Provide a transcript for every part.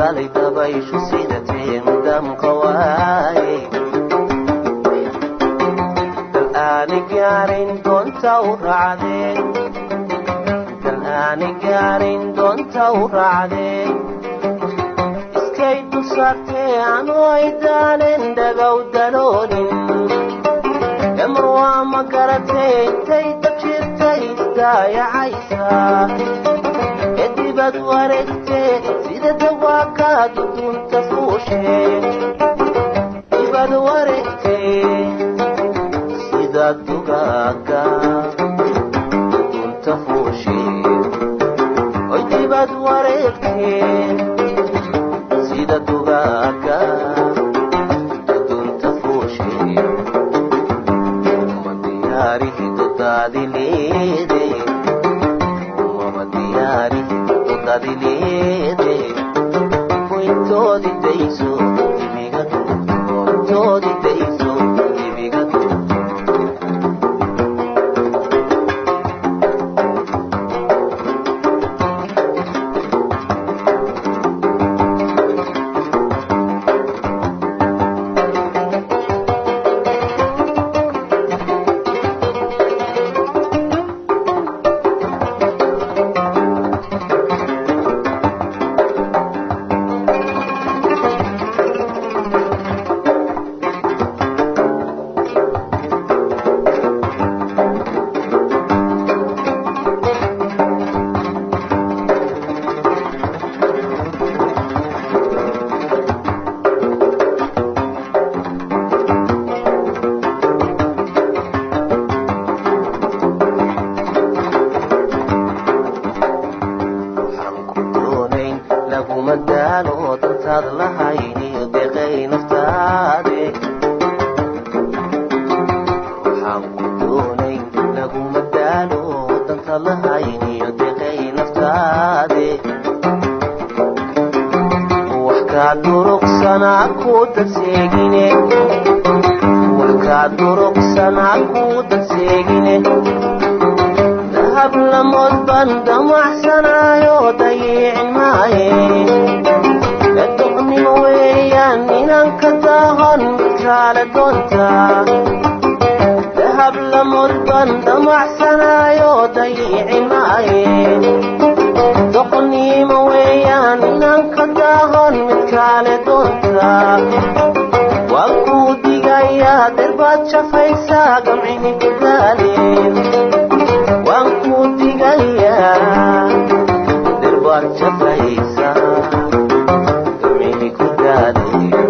Daalay dabayshu sidatee mudamka waaye. Dal aani gaarin doonta u raacdee, dal aani gaarin doonta u raacdee. Iskay du saartee anoo ay daaleen dhagaw daloolin. Emar waa ma garatee intay dab jirtay isdaayacaysaa. Kadibad wareegtee sida dawaakaadu dunta fuushee. Dibad wareegtee sida dugaaga dunta fuushee. Oy dibad wareegtee sida dugaaga dunta fuushee. Uma diyaarihi dodaadi leede, uma diyaarihi dodaadi leede. Intoodi dayso ibiga duubto, intoodi dayso ibiga duubto. Waxaan ku doonayn laguma daalo dantaad lahayniyo deeqay naftaade. Waxaan ku doonayn laguma daalo dantaad lahayniyo deeqay naftaade. Wax kaa durugsanaa ku danseegine, wax kaa durugsanaa ku danseegine. Dahab lamood baan damacsanaayo dayiicin maaye. Doqnimo weeyaan inaan ka daahon mid kaale doontaa. Dahab lamood baan damacsanaayo dayiicin maaye. Doqnimo weeyaan inaan ka daahon mid kaale doontaa. Waan kuu digayaa derbaad shafaysaa gamcini ku daaleen. Waan kuu digayaa derbaad shafaysaa gamcini ku daaleen.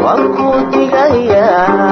Waan kuu digayaa